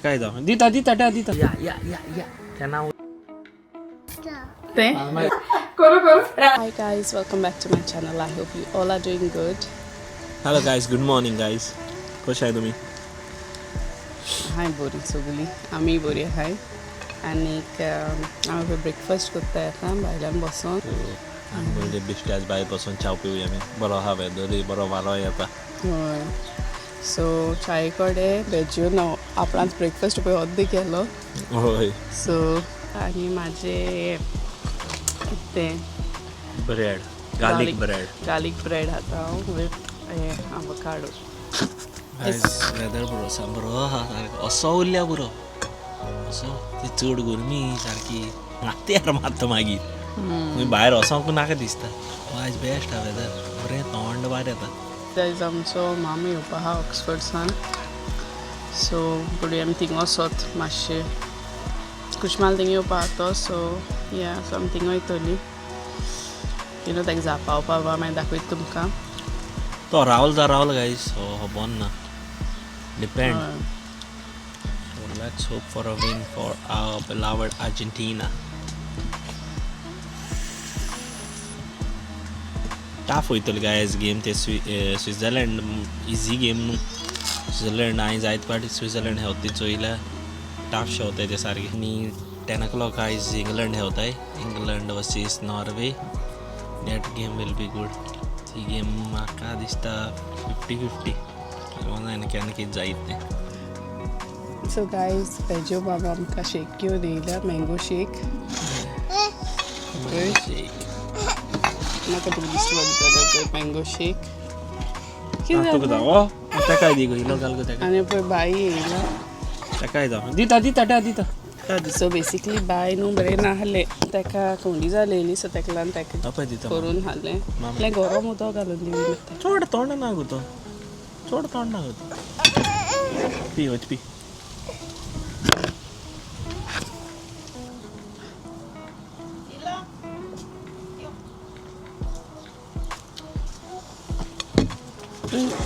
तेकाय जावं दिता दिता त्या दिता या या या या तेन्ना ते करू करू. Hi guys, welcome back to my channel. I hope you all are doing good. Hello guys, good morning guys. कशें आहे तुमी? हाय बरी सगळी, आमी बरी आहाय. आनीक हांव ब्रेकफास्ट करता आतां भायल्यान बसोन. आमी पयलीं बेश्टे आज भायर बसून च्याव पिवया आमी. बरो आहा वेदरूय, बरो वारो येता. हय, सो चाये कडेन भेजयो ना आपणाच ब्रेकफास्ट पळय अर्द केलो. हय. सो आनी म्हाजे तें bread, garlic bread. Garlic bread खाता हांव विथ हें आवकाडो. वेदर बरो आसा, बरो आहा सारको. असो उरल्या पुरो, असो ती चड गरमी सारकी मात्यार मारता मागीर. मागीर भायर वचोंक नाका दिसता. आयज बेस्ट आहा वेदर, बरें थंड वारें येता. आयज आमचो मामा येवपा आहा ऑक्सफर्डसान. सो पळोवया आमी थिंग वचोत मातशें. कुशमाल थिंग येवपा आहा तो. सो या, सो आमी थिंग वयतली. You know ताका जापावपा बा मागीर दाखयता तुमकां. तो रावल जा रावल गायज, हो खबर ना, depend. So let's hope for a win for our beloved Argentina. Tough वयतली गायज गेम ते. स्विट्झर्लंड इजी गेम न्हू. स्विट्झर्लंड हांवें जायते फावटी स्विट्झर्लंड हेवता चोयल्या, टफ शेवताय ते सारके. आनी 10 o'clock आयज इंग्लंड हेवताय, England versus Norway. That game will be good. ती गेम म्हाका दिसता 50-50. जायना केन्ना कितें जायत तें. सो गायज, भेजयो बाबा आमकां शेक घेवन येयल्या, मँगो शेक. म्हाका तुका दिश्टी पडटलें पळय मँगो शेक. कितें तुका जालें? जावो तेकाय दी गो, इलो घाल गो तेका. आनी पळय बाई येयला. तेकाय जावं दिता दिता त्या दिता त्या दिता. सो बेसिकली बाय न्हू बरें नासलें, ताका थंडी जालेली. सो ताका लागून ताका पळय दिता करून हाडलें. मामा. इतलें गरम उदक घालून दिली. चड तोंड ना गो तो, चड तोंड ना गो तो. पी वच पी.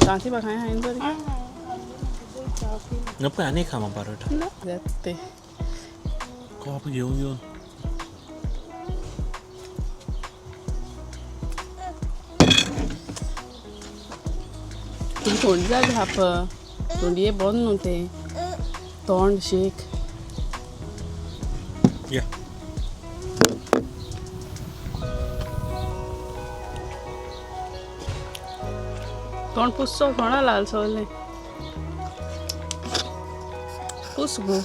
तांती बा खाय हांवें बरी. न पळय आनी एक खामा परोठा. ना जाता ते. कॉप घेवन घेवन तुका थंडी जाली हाप थंडी बंद न्हू तें तोंड शेक. या. तोंड पुसचो कोणा लाल सगलें पूस गो.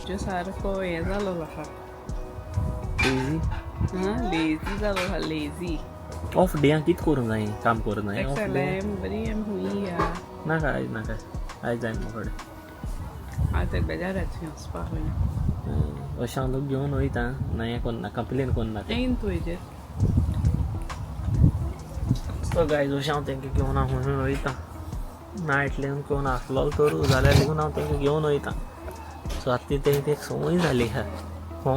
तुज्यो सारको हें जालो आहा. लेजी. हां, लेजी जालो आहा, लेजी. ऑफ डे कित करूंक जाय, काम करूंक जाय ताका ऑफ डे. जाल्यार बरी आमी हुंय या. नाका आयज, नाका आयज जाय म्हाका. आतां बेजाराची वचपा खंय. अशें हांव तुका घेवन वयता ना, हें कोन्ना, कंप्लेन कोन्नाका. येयन तूं हेजेर. सो गायज, अशें हांव तेंकां घेवन हांव खंय वयता नायट लेगून घेवन आसलो तर जाल्यार लेगून हांव तेंकां घेवन वयता. सो आतां ती तेंकां एक संवय जाली आहा, हो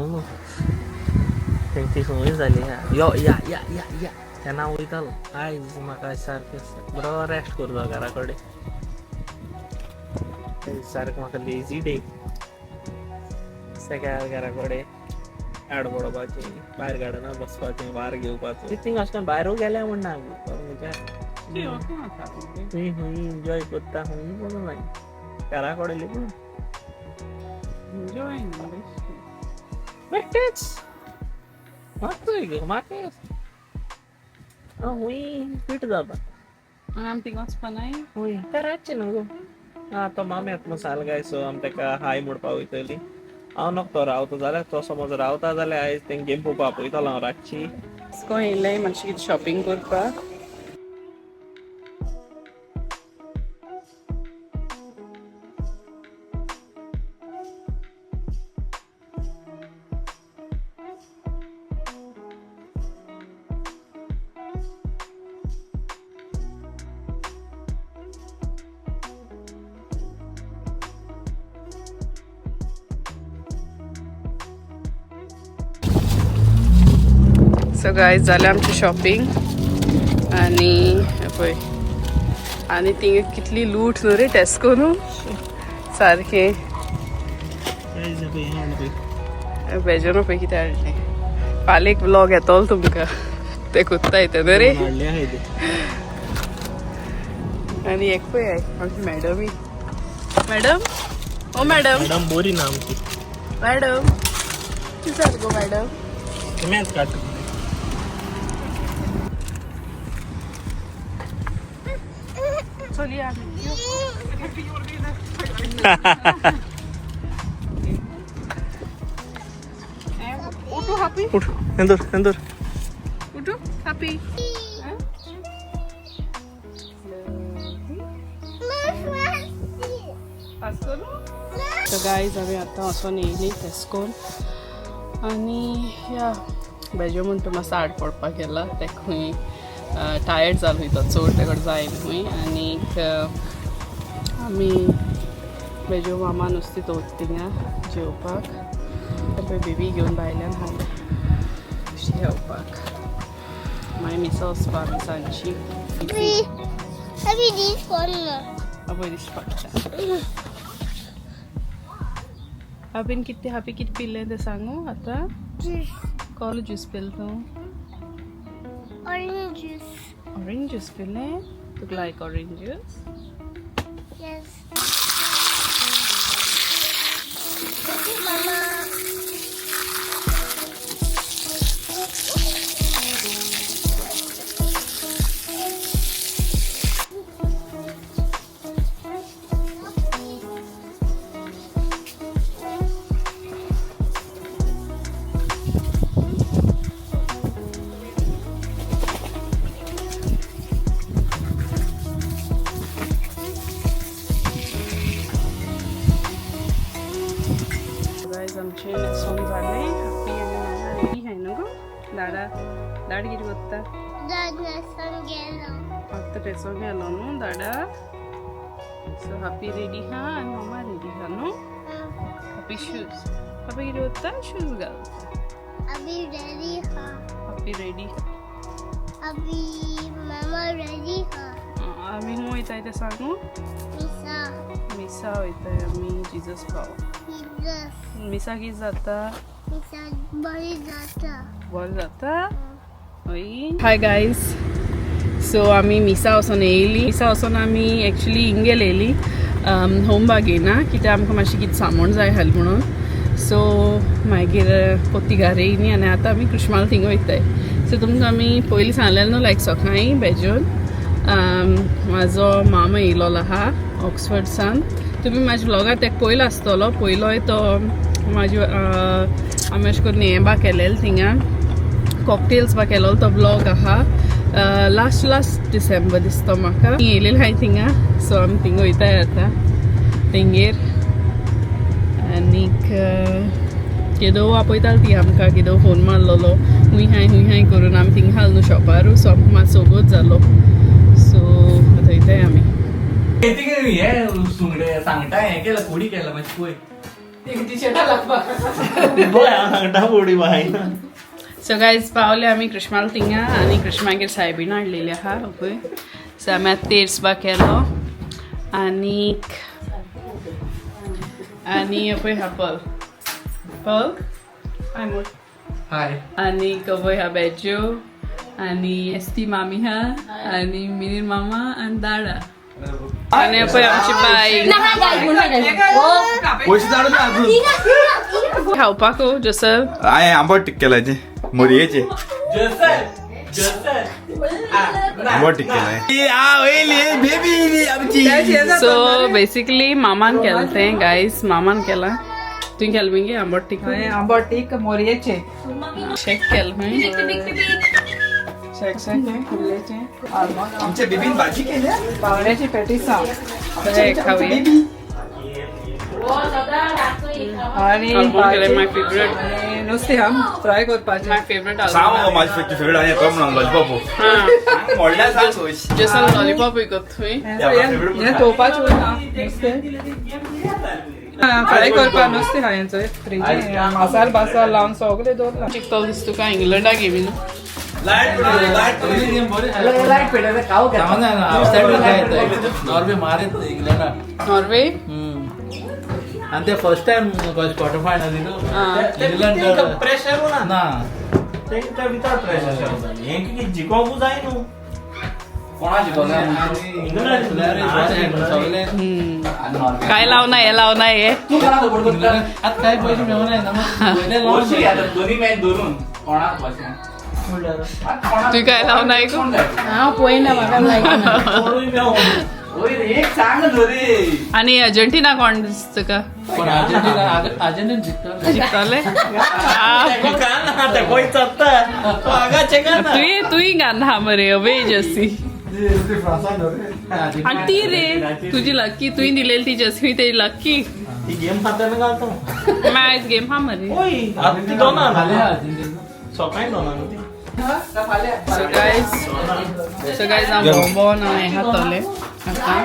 तेंकां ती संवय जाली आहा. यो या या या या तेन्ना हांव वयतालो. आयज म्हाका सारकें बरो रेस्ट करता घरा कडेन. सारकें म्हाका लेजी डे. सगळ्या घरा कडेन आड पडपाचें, भायर गार्डनात बसपाचें, वार घेवपाचो. थिंग अशें करून भायरूय गेल्या म्हण ना म्हणजे खंय खंय एन्जॉय करता खंय वचूंक जाय, घरा कडेन लेगून. एन्जॉय. बेश्टेच म्हाका गो, म्हाका हांव खंय फिट जाता. आनी आमी थिंग वचपा नाय. खंय तें रातचें न्हू गो. आं, तो मामी आतां मसाल गाय. सो आमी तेका हाय म्हणपाक वयतली. हांव नको, तो रावता जाल्यार, तो समज रावता जाल्यार आयज तेंका गेम पळोवपाक आपयतलो हांव रातची. को येयलें मातशें कितें शॉपिंग करपाक. सो गायज, जालें आमचें शॉपिंग. आनी पळय आनी थिंगा कितली लूट न्हू रे टेस्को न्हू सारकें. बेजोनो पळय कितें हाडलें. फाल्यां एक व्लॉग येतलो तुमकां ते कुत्ता येता न्हू रे. हाडले आहाय ते. आनी एक पळय आमची मॅडमी. मॅडम, ओ मॅडम. मॅडम बोरी ना आमची. मॅडम, कितें जालें गो मॅडम? मॅच काडटा. चलया आमी. उठू हापी. उठ एंदोर एंदोर. उठू हापी. सो गायज, आमी आतां वचोन येयली टेस्कोन आनी या बेजो म्हणटा मातसो आड पडपाक गेला. तेका खंय टायर्ड जालो तो चड तेका जायना खंय. आनीक आमी बेजो मामा नुस्तें दवरता थिंगा जेवपाक. पळय बेबी घेवन भायल्यान हाडलें जेवपाक. मागीर मिसा वचपा आमी सांजची. Happy this one. पळय दिश्टी पडटा हापीन कितें. हापी कितें पिलें तें सांगू आतां? Juice. कहलो ज्यूस पिल तूं? Orange juice. Orange juice पिलें? तुका like orange juice? Yes. Mama. Guys, आमचें न्हेसोन जालें. हापी आनी मामा रेडी हाय न्हू गो. दाडा दाड कितें कोत्ता? Dad न्हेसोन गेलो. आतां न्हेसोन गेलो न्हू दाडा. सो हापी रेडी हा आनी मामा रेडी हा न्हू. हापी शूज, हापी कितें कोत्ता? शूज घालता. अभी रेडी हा. Happy ready. अभी मामा रेडी हा. आमी खंय वयताय तें सांगू? मिसा. मिसा वयताय आमी, जिजस पाव. Jesus. मिसा कितें जाता? मिसा बरी जाता. बरें जाता हय. हाय गायज, सो आमी मिसा वचोन येयली. मिसा वचोन आमी एक्चुली हिंगेल येयली होम बागेना, कित्याक आमकां मातशें कितें सामान जाय आसलें म्हणून. सो मागीर पोत्ती घरा येयली आनी आतां आमी कृष्माल थिंगा वयताय. सो तुमकां आमी पयलीं सांगलेलें न्हू, लायक सकाळीं बेजून म्हाजो मामा येयलोलो आहा ऑक्सफर्डसान. तुमी म्हाज्या व्लॉगार तेका पयलो आसतलो. पयलोय तो म्हाजे आमी अशें करून हें बा केलेलें, थिंगा कॉकटेल्स बा केलोलो तो व्लॉग आहा. लास्ट लास्ट डिसेंबर दिसता म्हाका येयलेलें हांवें थिंगा. सो आमी थिंगा वयताय आतां तेंगेर. आनीक केदो आपयताली ती आमकां, केदो फोन मारलोलो हुंय हाय हुंय हाय करून. आमी थिंगा हाल न्हू शॉपारू, सो आमकां मातसो वगत जालो. सो आतां वयताय आमी. हे सुंगडे सांगटा हें केला, कोडी केला मातशें पळय. पळय हांव सांगता उडी बाय. सो गायज, पावले आमी कृष्माल थिंगा आनी कृष्मागेर सायबीण हाडलेली आहा पळय. सो आमी आतां तेर्स बा केलो. आनीक आनी पळय हा पल पल हाय मोर. हाय. आनी पळय हा बेजो आनी एसटी मामी हा आनी मिनीर मामा आनी दाडा आनी पळय आमची बाई. पयशे धाडून ना अजून. खावपाक जसर. हांवें आंबट केलाचे मोरयेचे. जसर जसर. आंबट केलाय बेबी आमची. सो बेसिकली मामान केलें तें गायज, मामान केलां. तुवें केलें मगे आंबट टिक? आंबट टीक मोरयेचे. शेक केलें खंय. शेक शेक कुल्लेचे. आमच्या बेबीन भाजी केल्या. बांगड्याची पेटिसां. बरें खावया. आनी आलमोंड केलें, my favourite. आनी नुस्तें आम फ्राय करपाचें. My favourite. सांग मगो माझी फेवरेट आनी येतो म्हणून लॉलीपॉप व्हडल्या सांग सोयशी. जसं लॉलीपॉप विकत थंय. हें तोवपाचें उरना नुस्तें फ्राय करपाक. नुस्तें हांवें चोय फ्रिजीन मसाल बासाल लावन सगळें दवरलां. चिकतलो दिसता तुका इंग्लंडाक गेमी न्हू. लायट लायट पेटयता खाऊ नॉर्वे मारीत इंग्लंडाक. नॉर्वे. आणि ते first time quarter final England pressure ना ना. तेंका विदाउट प्रेशर हें कितें जिखोवंकू जाय न्हू. कोणा जिखोवना? सगळे काय लावना हे, लावना हे. तू कोणा सपोर्ट करता? आता काय पैसे मेळना ना मग पयले वर्षी लावन. आता दोन्ही मॅच धरून कोणाक वचना. तू काय लावना ऐकू? हांव पळयना, म्हाका लायक ना. कोणूय मेवो. ओय रे, एक सांग रे. आणि अर्जेंटिना कोण दिसता तुका? पण अर्जेंटिना अर्जेंटिना जिंकतले. जिखतले. ना ते पळय चत्ता तो हांगा चेका ना. तुय तुय घालना मरे अवे जर्सी. आणि ती रे तुझी लक्की, तुय दिलेली ती जर्सी तेजी लक्की. ती गेम खाताना घालतो. मॅच गेम हा मरे. ओय आतां ती दोना. फाल्यां अर्जेंटिना. सकाळी दोना न्हू ती. सो गाईज हांव भोंव भोंवन हांव हें खातोलें आतां.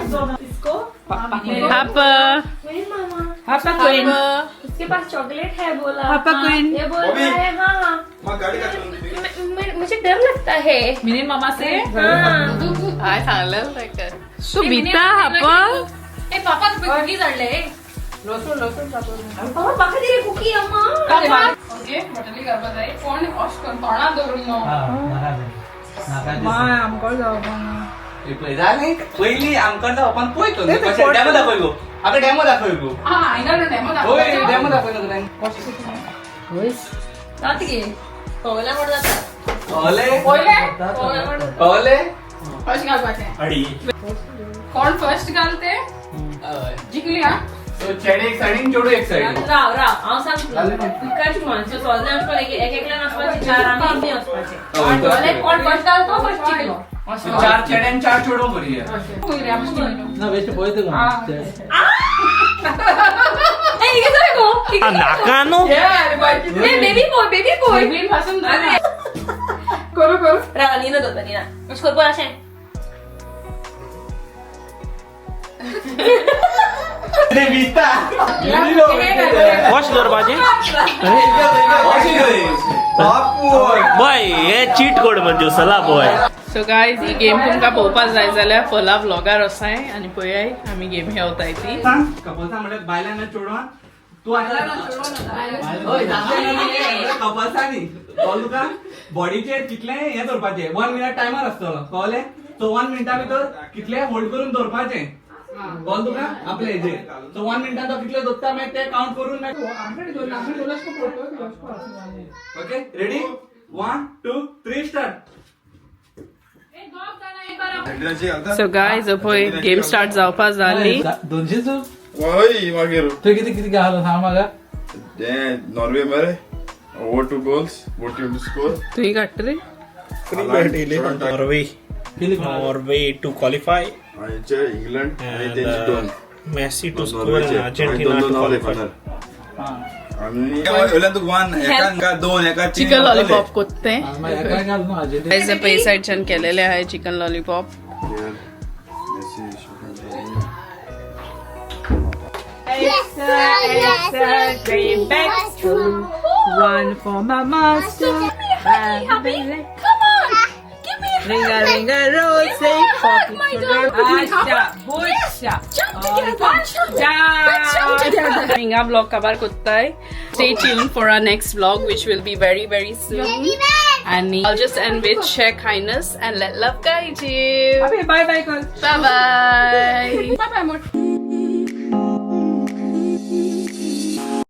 हाप. हापा क्वीन. उसके पास चॉकलेट है बोला. पापा हाँ, क्वीन. ये बोल रहा है. हाँ हाँ, मुझे डर लगता है. मिनीन मामा से. हाँ. हांवें सांगलें ताका तूं भिता हाप. ए पापा, तू कुकीज हाडले. लसूण लसूण. पापा, म्हाका दी रे कुकी अम्मा. ओके, बटली घालपा जाय कोण अशें करून तोंडां दवरून न्हू. माय आमकां जावपा. पळय जालें, पयलीं आमकां जावपान पळय तो कशें डॅमो दाखय गो, आतां डॅमो दाखय गो. आं, आयना डॅमो. होय, डॅमो दाखय न्हू तुका. जाता की पवला म्हण जाता. कळले? पयले. पवला म्हण जाता. कळले? फर्स्ट घालपाचें. अडी. कोण फर्स्ट घालते हय. जिखली. हा. सो चेडे एक सायडीन, चेडूं एक सायडीन. राव राव, हांव सांगता तुका. शिकवान सो सगळें वचपाक एक एकल्यान वचपाचें, चार आमी इतलीं वचपाचें. जाल्यार कोण फर्स्ट घालता तो फर्स्ट जिखलो. चार चेडे आनी चार चेडूं करुया. ना बेश्टे पळयता कोण. ए हिंगा सर गो. नाका न्हू. ए बेबी बॉय, बेबी बॉय. करू करू. राव, नीना दोता नीना अशें करपा अशें. वॉश करपाचें. बॉय, हे चीट कोड म्हणजे सला बॉय. सो गायज, ही गेम तुमकां पळोवपाक जाय जाल्यार फला व्लॉगार वसाय आनी पळयाय आमी गेम खेळताय ती. सांग, कपल्सां म्हळ्यार बायलां ना चेडवां तूं आतां. हय, कपल्सांनी कळ्ळें तुका, बॉडीचेर कितलें हें दवरपाचें. वन मिनट टायमर आसतलो, कळ्ळें? सो वन मिनटा भितर कितलें होल्ड करून दवरपाचें, कळ्ळें तुका आपले हेजेर. सो वन मिनटान तो कितले दोत्ता मागीर ते कावंट करून. Okay, ready, 1 2 3 start. So guys, पळय गेम स्टार्ट जावपा जाली. 200. हय, मागीर. तुवें कितें कितें घालो सांग म्हाका. ते नॉर्वे मरे over 2 goals, both team to score. तुंय काडटा रे. नॉर्वे. केली कोणाक? Norway to qualify. हेचे इंग्लंड आणि तेंचे दोन मेसी टू स्कोर. नॉर्वेचे अर्जेंटिना दोन टू दोन क्वालिफाय. आणि वयल्यान तुका वन, एका दोन, एका तीन. चिकन लॉलीपॉप कोत्ते. मागीर एकाय घाल न्हू अर्जेंटिना. गायज, पळय सायडच्यान केलेले आहे chicken lollipop. Messi. Great back spoon. One for my master. Happy, come on, give me a Ring a ring a rose, hug, my dog. Asha, busha. Jump together. Let's jump together. हिंगा vlog काबार कोत्ताय. Stay tuned for our next vlog, which will be very very soon. And I'll just end with share kindness and let love guide you. Bye bye, girl. Bye bye. Bye bye, more.